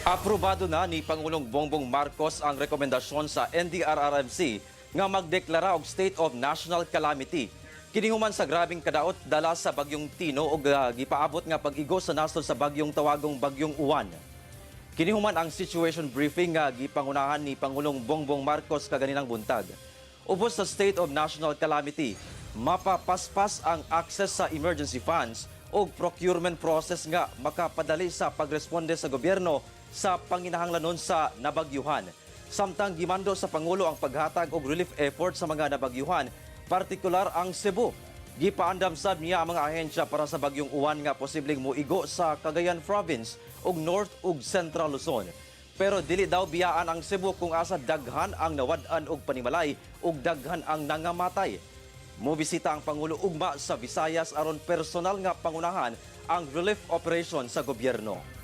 Aprobado na ni Pangulong Bongbong Marcos ang rekomendasyon sa NDRRMC nga magdeklara og state of national calamity. Kini human sa grabeng kadaot dala sa bagyong Tino ug gipaabot nga pag-igo sa nasod sa bagyong tawagong Bagyong Uwan. Kini human ang situation briefing nga gipangunahan ni Pangulong Bongbong Marcos kaganinang buntag. Ubos sa state of national calamity, mapapaspas ang access sa emergency funds ug procurement process nga makapadali sa pagresponde sa gobyerno sa panginahanglanon sa nabagyuhan. Samtang gimando sa Pangulo ang paghatag og relief effort sa mga nabagyuhan, partikular ang Cebu. Gipaandam sab niya ang mga ahensya para sa bagyong Uwan nga posibleng muigo sa Cagayan Province ug North ug Central Luzon. Pero dili daw biyaan ang Cebu kung asa daghan ang nawad-an og panimalay ug daghan ang nangamatay. Mobisita ang Pangulo ugma sa Visayas aron personal nga pangunahan ang relief operation sa gobyerno.